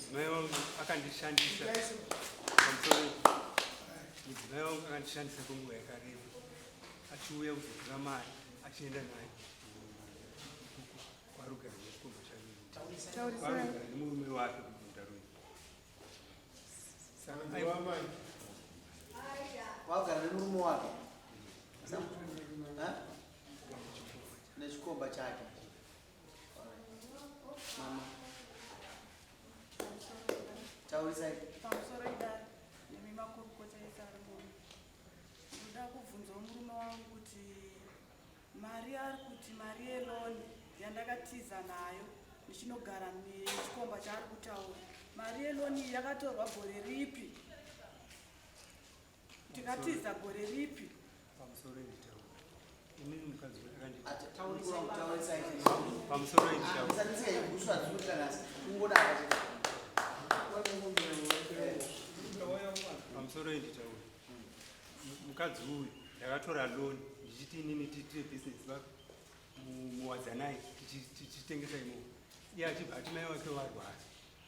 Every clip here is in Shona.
Mudzimai wangu akandishandisa pamusoro, mudzimai wangu akandishandisa kwenguva yakareba achiuya kuzotora mari achienda nayo kwarugara nechikomba chake, kwarugara nemurume wake kuMundaroi. Saka Wagara nemurume wake nechikomba chake. Mama. Taurisai. Pamusoro idare nemi makurukota ese ari muno. Ndoda kubvunzawo murume wangu kuti mari ari kuti mari yeloni yandakatiza nayo ndichinogara nechikomba chaari kutaura. Mari yeloni iyi yakatorwa gore ripi? Ndikatiza gore ripi? Pamusoro nditaura. Inini mukadzi uyu akanditi. Pamusoro nditaura. Pamusoro nditaura. Mukadzi uyu ndakatora loan ndichiti inini tiitire business va muWadzanai tichitengesa imomo. Iye achibva ati mai wake varwara.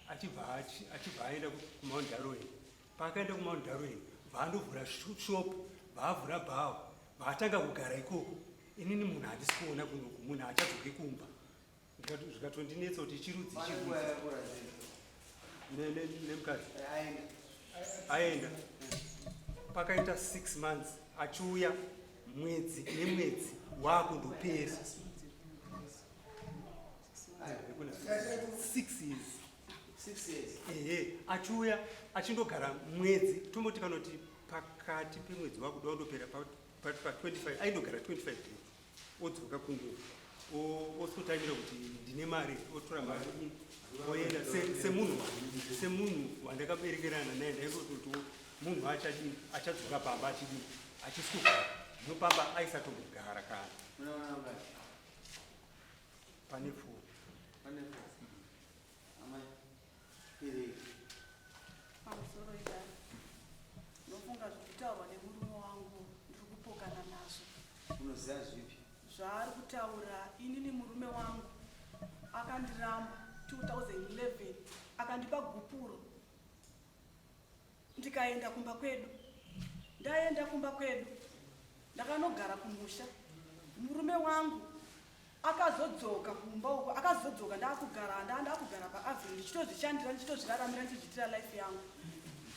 Achibva achibva aenda kuMount Darwin. Paakaenda kuMount Darwin vaandovhura shop, vaavhura bhawa, vaatanga kugara ikoko. Inini munhu handisi kuona kunoku, munhu haachadzoki kumba. Zvikatondinetsa kuti chirudzi chirudzi nemukadzi aenda. Pakaita 6 months achiuya mwedzi nemwedzi waakundopera. 6 years. 6 years. Ehe, achiuya achindogara mwedzi, tomboti kanoti pakati pemwedzi wakuda kundopera pa, pa 25, aindogara 25 days odzoka kunguva osikotaimira kuti ndine mari, otora mari oenda semunhu semunhu wandakaberekerana naye. Ndaingototi munhu achadini, achadzoka pamba achidini, achisukugara zvino pamba aisatombogara kana. Munoona mukadzi? Pane four. Pane four. Amai. Iri. Pamusoro idare. Ndofunga zviri kutaurwa nemurume wangu ndiri kupokana nazvo. Unoziva zvipi? Zvaari kutaura, inini murume wangu akandiramba 2011, akandipa gupuro ndikaenda kumba kwedu. Ndaenda kumba kwedu ndakanogara kumusha. Murume wangu akazodzoka kumba uko, akazodzoka ndakugara ndakugara paAveni ndichitozvishandira, ndichitozviraramira, ndichizviitira life yangu.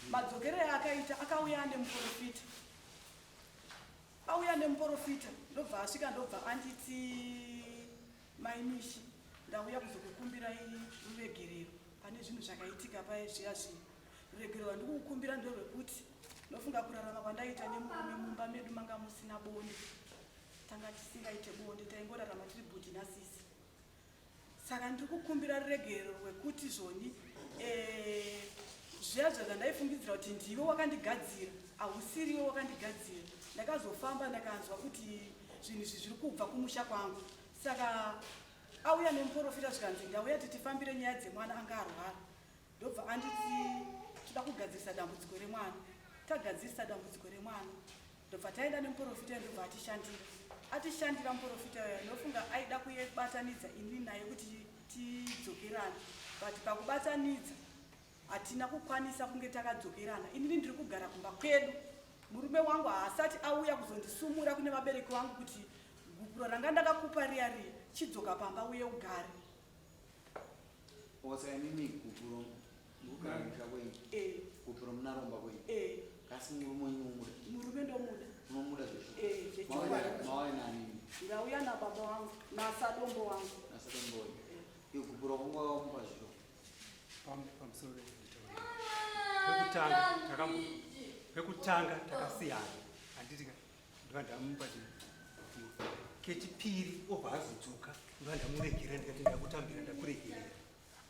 Madzokero aakaita, akauya ane muprofita, auya nemuprofita, ndobva asvika, ndobva anditi, "Maimishi, ndauya kuzokukumbirai ruregerero pane zvinhu zvakaitika paye zviya zviya. Ruregerero rwandikukukumbira nderwekuti ndofunga kurarama kwandaita nemurume mumba medu manga musina bonde, tanga tisingaite bonde, taingorarama tiri bhudhi nasisi. Saka ndiri kukumbira ruregerero rwekuti zvoni zviya zva zvandaifungidzira kuti ndiwe wakandigadzira, hausiriwe wakandigadzira. Ndakazofamba ndakanzwa kuti zvinhu izvi zviri kubva kumusha kwangu." Saka auya nemuprofita, zvikanzi, "Ndauya kuti tifambire nyaya dzemwana anga arwara." Ndobva anditi, "Toda kugadzirisa dambudziko remwana." Tagadzirisa dambudziko remwana, ndobva taenda nemuprofita, ndobva atishandira, atishandira muprofita uyo. Ndofunga aida kubatanidza ini naye kuti tidzokerane, but pakubatanidza hatina kukwanisa kunge takadzokerana. Inini ndiri kugara kumba kwedu, murume wangu haasati auya kuzondisumura kune vabereki vangu kuti, "Gupuro ranga ndakakupa riya riya, chidzoka pamba uye ugare." Saka imimi gupuro mukugara musha kwenyu? Eh. Gupuro munaromba kwenyu? Eh. Kasi murume wenyu mumuda? Murume ndomuda. Unomuda zveshu? Eh, zvechokwadi. Mauya nani? Ndauya nababa wangu, nasadombo wangu. Nasadombo wenyu. Iyo gupuro kwanga wamupa zvisho? Pamusoro pekutanga takambo pekutanga takasiyana, handiti ka? Ndova ndamupa kechipiri, obva azodzoka, ndova ndamuregerera, ndikati, "Ndakutambira, ndakuregerera."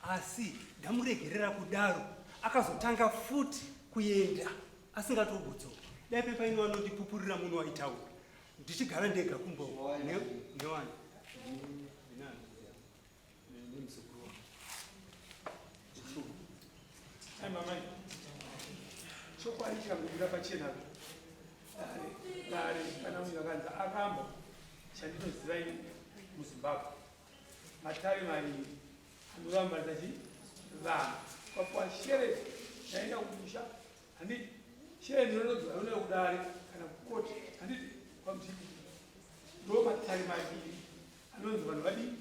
Asi ndamuregerera kudaro, akazotanga futi kuenda asingatombodzoki. Dai pepaini vanondipupurira munhu waitaura, ndichigara ndega kumba uko newani nemuzukuru wangu. Ai mamai, chokwadi chikangobuda pachena dare dare, kana munhu akanzi aramba, chandinoziva ini, muZimbabwe matare maviri anoramba chi vanhu. Ukapuwa shereni yaenda kumusha, handiti? Shereni rinonzi raunoya kudare kana kukoti, handiti? Kwamutiki ndo matare maviri anonzi vanhu vadii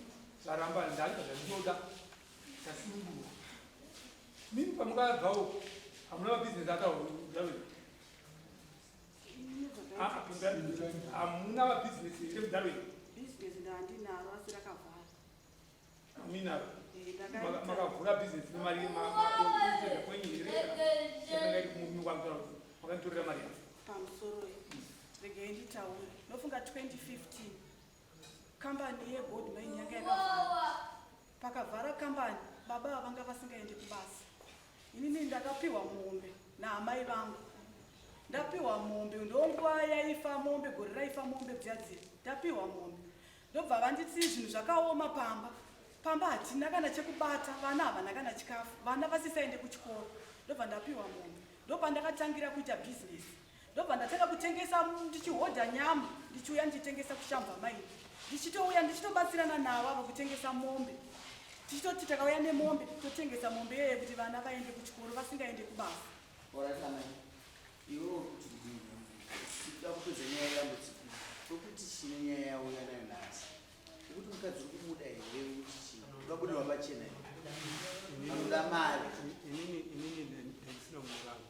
varamba ndaita zvandinoda tasunungurwa. Mimi pamukabvawo hamuna mabhizinesi ataurwa. Hamuna mabhizinesi here mudaro? Bhizinesi ndandinaro asi rakavhara. Minaro makavhura bhizinesi nemari yekutenda kwenyu here yakanga iri kumurume kwangu kana kuti makanditorera mari yangu? Pamusoro, regai nditaure. Nofunga 2015 kambani yegold mine yanga yakavhara. Pakavhara kambani, baba vanga vasingaendi kubasa. Inini ndakapiwa mombe naamai vangu. Ndapiwa mombe, ndonguva yaifa mombe, gore raifa mombe dziya dziya. Ndapiwa mombe, ndobva vanditi zvinhu zvakaoma pamba. Pamba hatina kana chekubata, vana havana kana chikafu, vana vasisaende kuchikoro. Ndobva ndapiwa mombe, ndopandakatangira kuita bhizinesi. Ndobva ndatanga kutengesa, ndichihodha nyama, ndichiuya ndichitengesa kuShamva Mine, ndichitouya ndichitobatsirana navo avo kutengesa mombe. Tichitoti takauya nemombe, totengesa mombe iyeye kuti vana vaende kuchikoro vasingaende kubasa. Alright amai, iwewe kuti kuda kupedza nyaya yedambudziko, tokuti chine nyaya yauya nayo nhasi, ukuti mukadzi uri kumuda here? Kuti chii uda budirwa pachena here? Anoda mari. Inini ndandisina kumuramba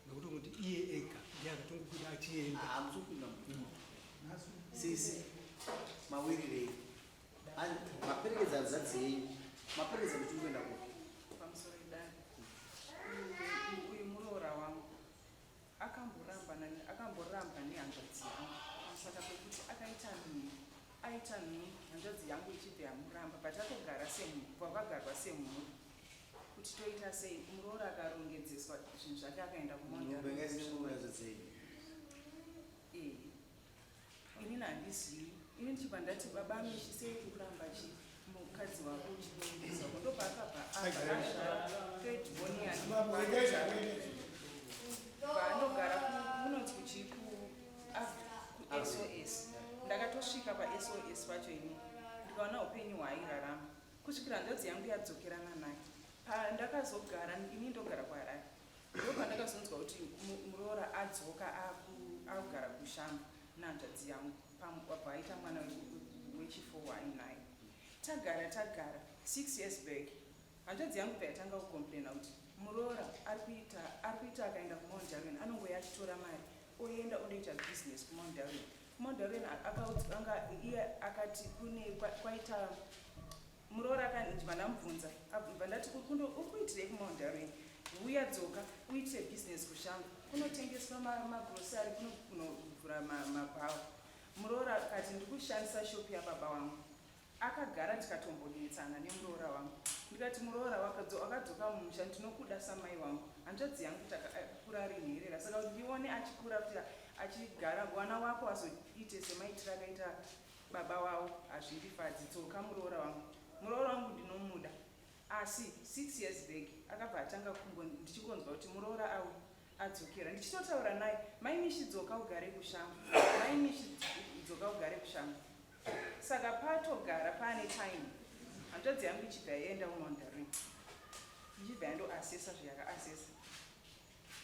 nekuti kuti iye ega ndiye akatongobuda achienda. Hamusi kupinda sisi mawirirei maperekedza hanzvadzi yenyu, maperekedza kuti kuenda kupi? Pamusoro idare, uyu muroora wangu akamboramba nehanzvadzi yangu pamusaka pekuti akaita nhumbu. Aita nhumbu, hanzvadzi yangu ichibva yamuramba, but atogara semhuri, pakagarwa semhuri kuti toita sei. Muroora akarongedzeswa zvinhu zvake akaenda. Nhumbu yanga isine murume hanzvadzi yenyu? Inini handizivi. Ini ndichibva ndati, "Baba Mishi, sei uri kuramba chi mukadzi wako uchimuendesa uko?" Ndopaakabva abva azvara third born yake. Paanogara kunonzi kuchi kuSOS. Ndakatosvika paSOS pacho ini ndikaona upenyu hwaairarama kusvikira hanzvadzi yangu yadzokerana naye. Pandakazogara ini ndogara kuHarare, ndopandakazonzwa kuti muroora adzoka, akugara kuShamva nehanzvadzi yangu. Pabva aita mwana wechi4 waainaye. Tagara tagara, 6 years back hanzvadzi yangu payatanga kucomplaina kuti muroora ari kuita akaenda kuMount Darwin, anongoya achitora mari oenda ondoita business kuMount Darwin. KuMount Darwin anga iye akati kune kwaita muroora. Ndibva ndamubvunza, bva ndati, "Uri kuitirei kuMount Darwin? Uya, dzoka uite business kuShamva, kunotengeswa magrosari, kunovhura mabhawa." Muroora akati, "Ndiri kushandisa shopu yababa vangu." Akagara, tikatombonetsana nemuroora wangu. Ndikati, "Muroora wakadzoka mumusha, ndinokuda samai wangu. Hanzvadzi yangu takakura ari nherera, saka kuti ndione achikura kuti achigara wana wako azoite semaitiro akaita baba wavo hazvindifadzi. Dzoka muroora wangu, muroora wangu ndinomuda." Asi 6 years back akabva atanga ndichingonzwa kuti muroora au adzokera. Ndichitotaura naye, "Mai Mishi, dzoka ugare kuShamva. Mai Mishi, dzoka ugare kuShamva." Saka patogara paane time, hanzvadzi yangu ichibva yaenda kuMount Darwin, ichibva yandoasesa zvayakaasesa,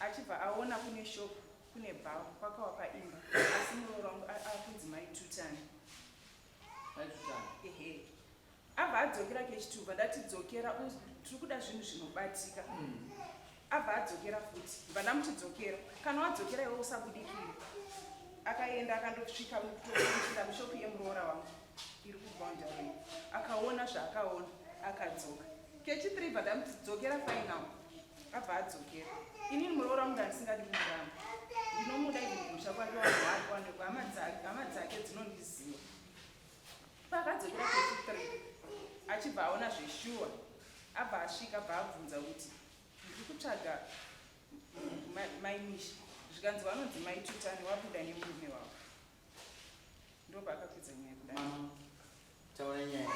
achibva aona kune shop, kune bhawa, kwakawapa imba. Asi muroora wangu akunzi Mai Tutani. Aitutana. Ehe, abva adzokera kechitubva. Ndati, "Dzokera, tiri kuda zvinhu zvinobatika." Abva adzokera futi. Bva ndamuti, "Dzokera. Kana wadzokera iwe usabudikire." Akaenda akandosvika kutokuchira mushopu yemuroora wangu iri kuBoundary, akaona zvaakaona, akadzoka kechi3. Bva ndamuti, "Dzokera final." Abva adzokera. Inini muroora wangu ndandisingadi kumuramba, ndinomuda. Even kumusha kwake wanhu hama dzake dzinondiziva. Paakadzokera kechi3 achibva aona zveshuwa, abva asvika, bva abvunza kuti, "Ndiri kutsvaga Mai Mishi." Zvikanzi, "Vanonzi Mai Tutani, wabuda nemurume wavo." Ndopaakapedza nyaya kudai. Mama, taura nyaya.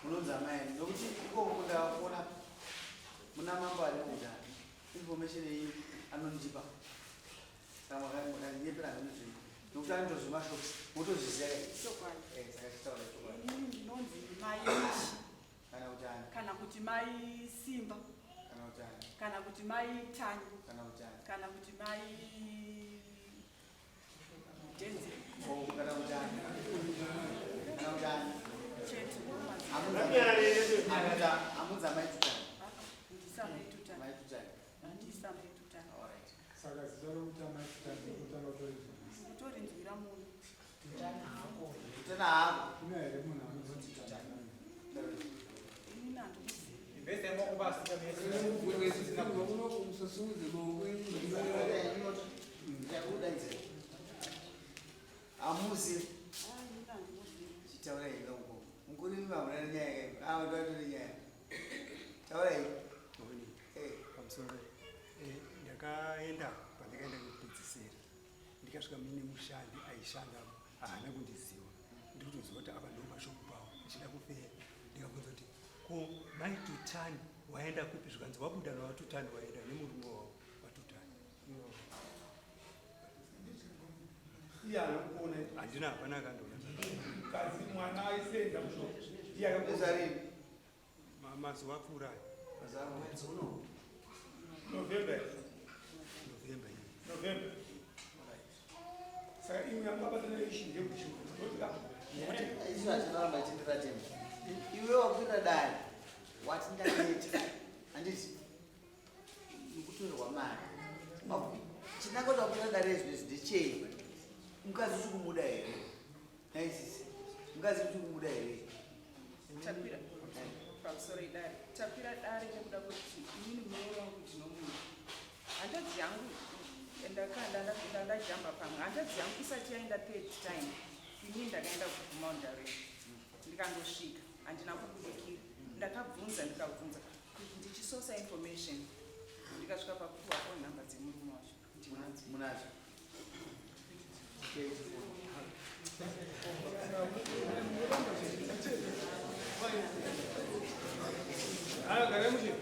Munonzi amai ani? Nokuti ikoko ndaona muna mambo ari kuda information iyi anondipa. Saka makanyepera hanozvii, nokuti anoita zvemashops, motozviziva. Chokwadi. Saka chitaura chokwadi. Inini ndinonzi Mai Mishi. Kana kuti ani? Kana kuti Mai Simba. Kana kuti ani? Kana kuti mai Tanya. Kana kuti ani? Kana kuti mai Denzel. Oh, kana kuti ani? Kana kuti ani? Chete. Amudza mai Tutani. Handisa mai Tutani. Mai Tutani. Handisa mai Tutani. All right. Saka zita rokuti amai Tutani ndokutanga kutorinzwisa. Kutorinzwira muno. Tutani hako. Tutani hako. Kuna here munhu anonzi Tutani? Inini handikuzivi. Hamuzivi. Ah, inini handimuzivi. Chitaurai henyu mukuru. Mukuru imi hamuna nenyaya kai. Ah, ndotori nyaya. Taurai. Oni, Eh. pamusoro ndakaenda pandakaenda kekupedzisira ndikasvika muine mushandi aishandamo haana kundiziva ndikutoziva kuti apa ndo mashopu pawo ndichida kufeya ndikabvunza kuti ko mai Tutani waenda kupi zvikanzi wabuda nawaTutani waenda nemurume wavo waTutani. Iye anokuona? Handina, hapana akandiona. Mukadzi mwana aisenza mushopu iye akakuona? Nezvarini? Mazuva apfuura aya. Mazuva mwedzi uno. November. November iyi. November. Saka imwe yangabatana ishi ndekuti Isu hatinoramba tichindira tembo. Iwe wakwira dare wati ndaneta, handiti? Nekutorerwa mari. Chinangwa chakwira dare izvi ndechei? Mukadzi uchi kumuda here? Naisisi, mukadzi uchi kumuda here? Takwira pamusoro idare, takwira dare nekuda kwekuti inini muroora wangu ndinomuda. Hanzvadzi yangu ndandajamba pamwe, hanzvadzi yangu isati yaenda third time, inini ndakaenda kuMount ndikandosvika, handina kubudikira. Ndakabvunza, ndikabvunza kuti ndichisosa information, ndikasvika pakupiwa phone number dzemurume wacho, ndinadzo. Munazo. Okay. Agara mushe.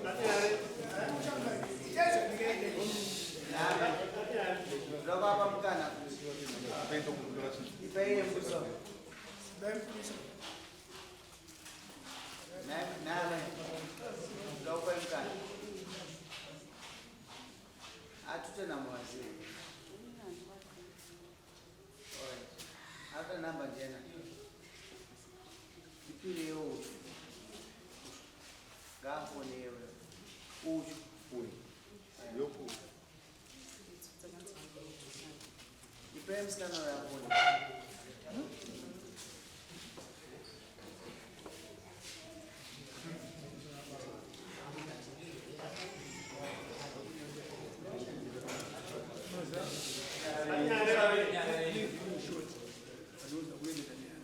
Ndovapa mukana. Ipaiye mbuso. Nane. Ndokupa mukana. Atute namuwazivi. Inini handivazivi. Alright. Ata namba njena. Ipirewo uchu. Ngaafonewe. Uchu. Uyu. Yoku. Ipe musikana uyo afone. Anoza kuendesa nyaya.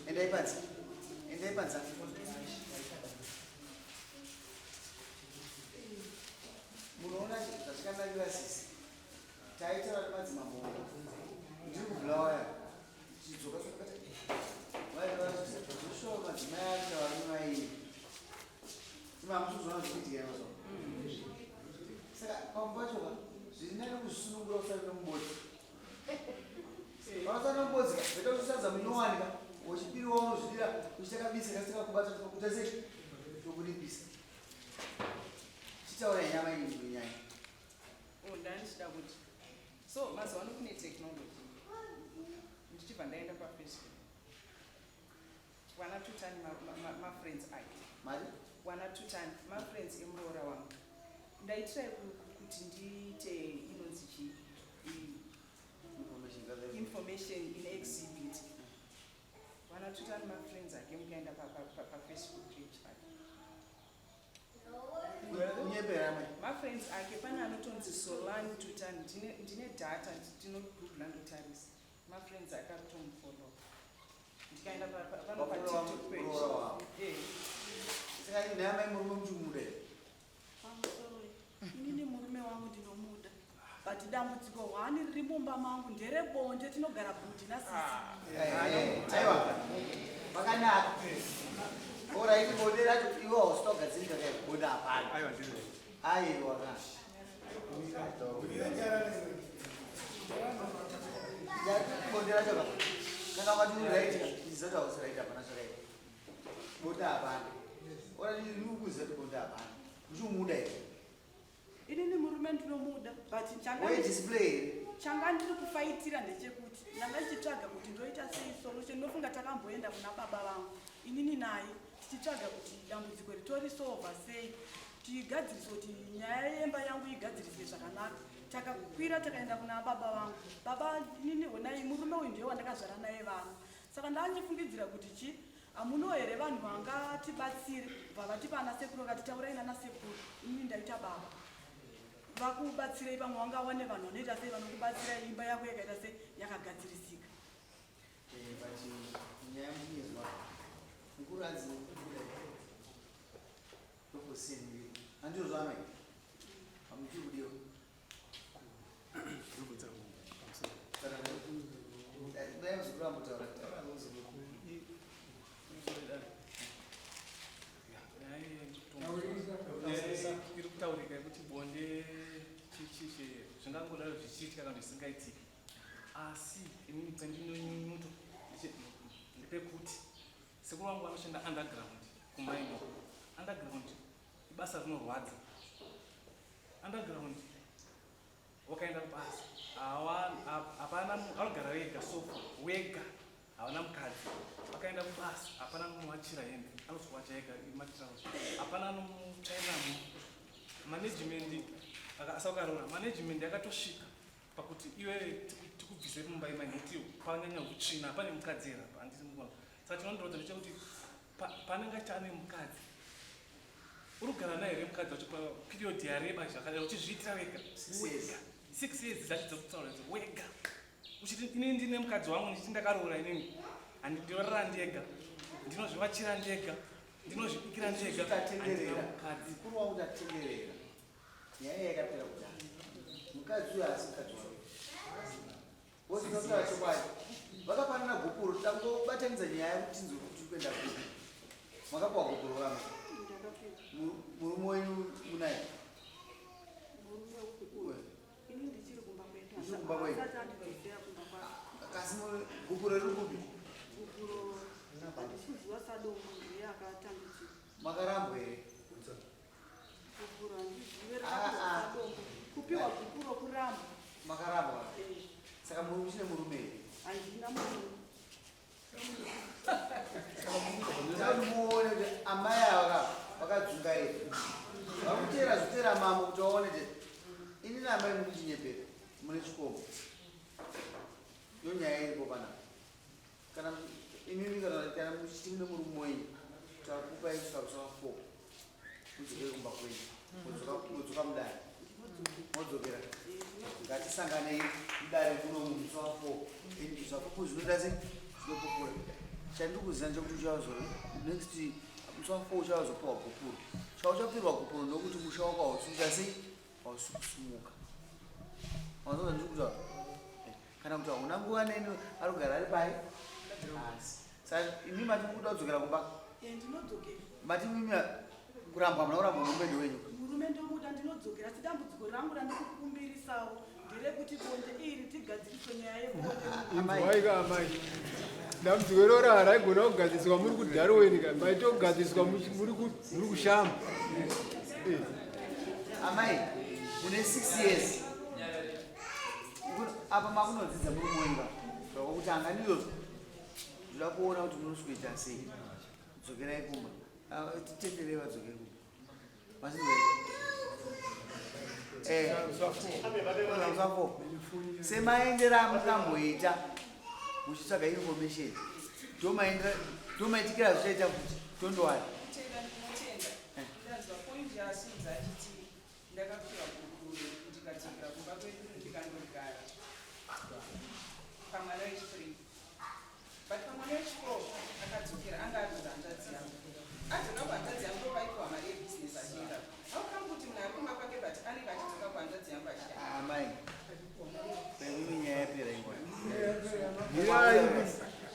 Endai panze. Endai panze. Munoona zvatikanakira sisi. Taitaura nemadzimambo. Ndiri kuBulawayo. Chidzoka sokati. Vaishuwa madzimai acho varume vairi. Ima muchizoona zvikuitika izvozvo. Saka pamwe pacho ka zviri nani kuzvisunungura usari nomubodzi. Pausari nomubodzi ka bheta uchisadza munowanika wechipiri waunozvidira uchiita kabisa kasika kubata kuita sei tokuripisa. Chitaura nyama iyi nyaya. Oh, ndandichida kuti so mazuva ano kune technology, ndichibva ndaenda paFacebook, wana Tutani mafriends ake. Mari? Wana Tutani mafriends emuroora wangu. Ndaitirai kuti ndiite inonzi chii? Information gathering. Information in exhibit. Wana Tutani mafriends ake, mukaenda paFacebook page pake. Kunyepera mai. Mafriends ake, pane anotonzi Solani Tutani. Ndine data, ndinogoogle, ndotarisa mafriends ake akutomufollow. Ndikaenda pano paTikTok page. Muroora wavo. Eh. Saka nyaya mai murume muchimuda here? Pamusoro, inini murume wangu ndinomuda, but dambudziko hwani riri mumba mangu nderebonde. Tinogara bhudhi nasisi. Aiwa, pakanaka. Alright, bonde racho iwe hausita kugadzirika kai, bonde hapana. Aiwa, ndiro. Aiwa ka. Ndati bonde racho ka kana ukati uri right ka iziva kuti hausi right, hapana. bonde hapana. Ora uri kuziva kuti bonde hapana. Uchimuda here? Inini murume ndinomuda but changa Wai display here? Changa ndiri kufaitira ndechekuti ndanga ndichitsvaga kuti ndoita sei solution. Ndofunga takamboenda kuna baba vangu inini naye tichitsvaga kuti dambudziko iri torisolva sei, tigadzirise kuti nyaya yemba yangu igadziriswe zvakanaka. Takakwira takaenda kuna baba vangu. Baba, inini honai murume uyu ndiye wandakazvara naye vana, saka ndandifungidzira kuti chi hamuno here vanhu vangatibatsire. Bva vatipa ana sekuru, vakati taurai nana sekuru, inini ndaita baba vakubatsirei, vamwe vangawane vanhu vanoita sei vanokubatsirai, imba yako yakaita sei yakagadzirisika. But nyaya muchinezwa mukuru anzi kubuda toposeni handizvo zvamai hamuchiri kudiwa. Ndinobvunza pamusoro. Dai muzukuru ambotaura, taura muzukuru. Nyaya iri kutaurika yekuti bonde chichi zvingangodaro zvichiitika kana zvisingaitiki, asi inini pandinonyunyuto ndepekuti sekuru vangu vanoshanda underground kumaini. Underground ibasa rinorwadza. Underground wakaenda kubasa hapana, vanogara vega, sofa wega, havana mukadzi. Vakaenda kubasa hapana anomuwachira hembe, anozowacha ega matirauzi, hapana anomutsvairamo. Management asaukarora management yakatosvika pakuti iwe tikubvise mumba imai nekuti panyanya utsvina, pane mukadzi here apa? Handisi mukuona. Saka chinondirodza ndechekuti panenge achane mukadzi, uri kugara naye here mukadzi wacho paperiod yareba zvakadai uchizviitira wega? Wega 6 years dzacho dzekutaura idzo wega uchiti inini ndine mukadzi wangu, ndichiti ndakaroora inini, handindinorara ndega, ndinozvivachira ndega, ndinozvibikira ndega, handina Tatenderera. mukadzi. Mukuru wangu, tatenderera. Nyaya yakapera kudhara. Mukadzi uyo haasi mukadzi wake. Wozinotaura chokwadi, vakapanana gupuro. Tangobatanidza nyaya yekuti tinzwe kuti tiri kuenda kupi. Makapiwa gupuro vamwe? Ndakapiwa. Murume wenyu munaye? Murume upi? Ini ndichiri kumba kwedu. Uchiri kumba kwenyu? Asati andidzosera kumba kwake. Kasi gupuro riri kupi? Gupuro handisi kuziva, sadombo ndiye akatambudzika. Makarambwa here? Gupuro handizive. Ah, ah. Sadombo kupiwa gupuro kuramba. Makarambwa? Eh. Saka muri uchine murume here? Handina murume. Ndinoda kuti muone kuti amai ava vakadzungaira, vakuteera zviteera mambo kuti vaone kuti ini naamai muri kuchinyepera, mune chikombo. Yo nyaya iripo panapa. Kana imimi kana muchiti mune murume wenyu, takupai kusvika kusvika 4 mudzokere kumba kwenyu. Modzoka mudare, modzokera. Ngatisanganei mudare muno musi wa4. Zvapupu zvinoita sei? Zvinopupura. Chandiri kuziva ndechekuti uchazo next musi wa4 uchazopiwa gupuro. Chauchapirwa gupuro ndokuti musha wako hausi kuita sei, hausi kusumuka. Wanzwa ndiri kutaura? Kana kuti hauna nguva neni, ari kugara ari pai asi. Saka imi mati mukuda kudzokera kumba? Eh, ndinodzokera. Mati mimi kurambwa, muna kurambwa, murume ndewenyu? Murume ndomuda, ndinodzokera, asi dambudziko rangu randikukumbirisawo nderekuti bonde iri tigadziriswe, nyaya yebonde. Amai. Inzwai amai, dambudziko iroro haraigona kugadziriswa muri kuDarwin ka, maitogadziriswa muri kushamba. Amai, mune 6 years apa makunodzidza murume wenyu zvakutanga ndizvozvo. Ndoda kuona kuti munosikuita sei. Dzokerai kumba. Ah, titenderei vadzokere kumba. Masinzwa zvako semaendero amukamboita muchitsvaga information, ndomaitikira zvichaita kuti tondowari. Tenda, ndinotenda. Ndanzwa point yaasudza achiti ndakapiwa gupuro ndikadzokera kumba kwedu ndikandogara pamwana wechithree, but pamwana wechi4 akadzokera anga ari kuhanzvadzi yangu. Adzoka kuhanzvadzi yangu ndopaipiwa mari yebhizinesi achienda. How come kuti munhu ari kumba kwake but anenge achidzoka kuhanzvadzi yangu achienda? Amai, imimi nyaya yapera ingwa. Mirai.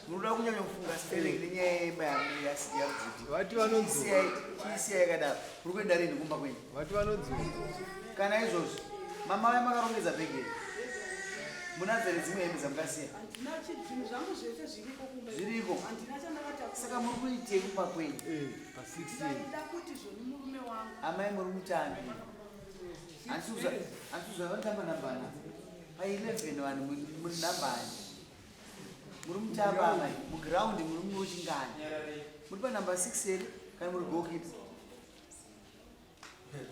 Munoda kunyanya kufunga stereki nenyaya yemba yabvudi. Vati vanodzoka. Chiisiyai yakadaro. Muri kuenda rini kumba kwenyu? Vati vanodzoka. Kana izvozvi mama vaya makarongedza bhegi here? Munadzere dzimwe hembe dzamukasiya? Handina zvinhu zvangu zvese zviriko kumba. Zviriko? Handina chandakatakura. Saka Saka muri kuitei kumba kwenyu? Eh, pa 6 years. Ndaida kuti zvoni murume wangu. Amai muri mutambi. Handisi vanotamba nambana. Pa 11 vanhu muri nambani. Muri mutamba amai, muground muri muchingani. Muri pa number 6 here kana muri goalkeeper?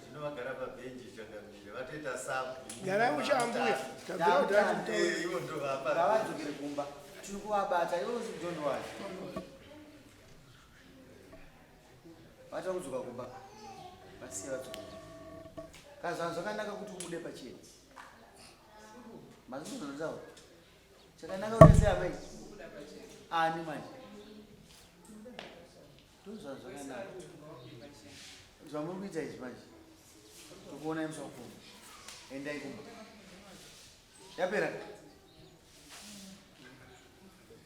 Tinovagara pabhenji changamire vatoita sabu. Garai muchambuya. Tabvira kudhara tichitaura. Eh, ivo ndovapa. Ngavadzokere kumba. Tiri kuvabata ivo don't worry. Vata kudzoka kumba. Vasiye vadzoka. Kana zvanhu zvakanaka kuti ubude pachena. Mazvinozotaura. Chakanaka kuti sei amai? Ani manje? Ndozvanhu zvakanaka. Zvamuri kuita izvi manje. Tokuonai musi wakufuma. Endai kumba. Yapera.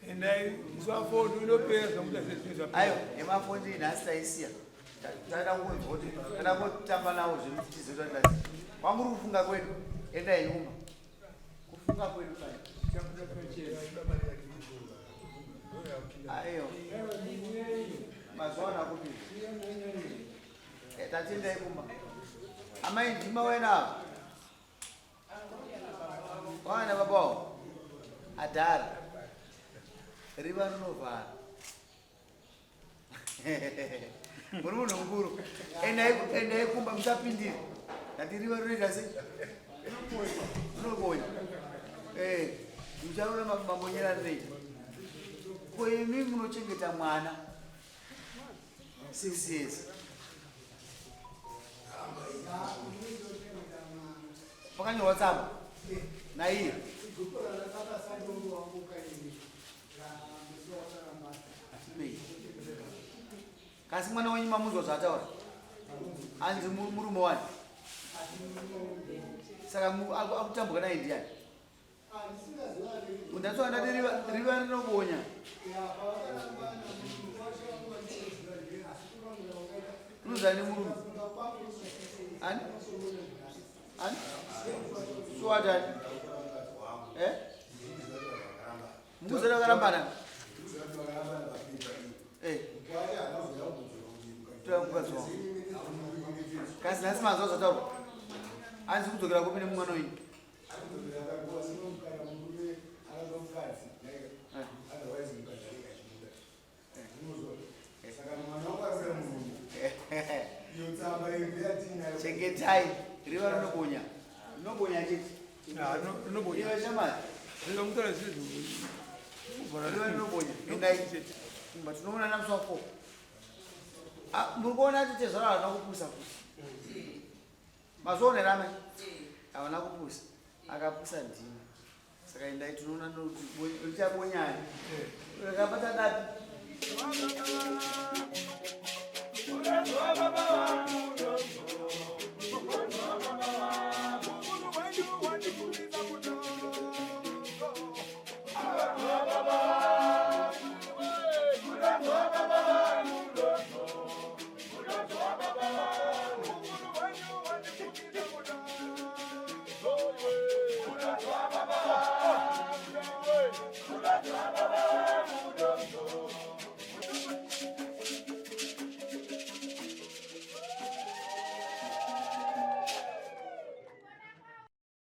Endai musi wafondi unopera zvamuda sezvinhu Ayo, emafondi nhasi taisiya. Taida kungonzwa kuti tada kutamba nawo zvedu tichiziva kuti nhasi. Kwamuri kufunga kwedu, endai kumba. Kufunga kwedu paya. Ayo. Mazuva ano akupi. Eh, Tatiendai kumba. Amai ndima wena ava. Wana baba wavo. Adhara. Riva rinovhara. Muri munhu mukuru. Endai kumba musapindira. Ndati riva rinoita sei? Rinokonya. Eh, muchaona mamonyera rinoita. Ko imi munochengeta mwana 6 years. Pakanyorwa tsamba naiye. Atipei. Kasi mwana wenyu mamunzwa zvaataura? Anzi murume wani? Saka akutambwa naye ndiani? Ndatswa ndati riva rinobonya. Unozani murume? Ani? Ani? Suwatani? Eh? Mukuzana vakarambana? Eh. Toya mukadzi wangu. Kasi nhasi manzwa zvataurwa. Anzi kudzokera kupi nemumwana wenyu? Chengetai riva rinobonya. Rinobonya chete. Rinobonya. Iwe shamwari. Rikamutaura zvinhu. Riva rinobonya. Endai. Kumba tinoona namusi wako. Ah, muri kuona kuti tezvara havana kupusa futi. Mazviona here amai? Havana kupusa. Akapusa ndini. Saka endai tinoona richabonyani. Rakabata dapi.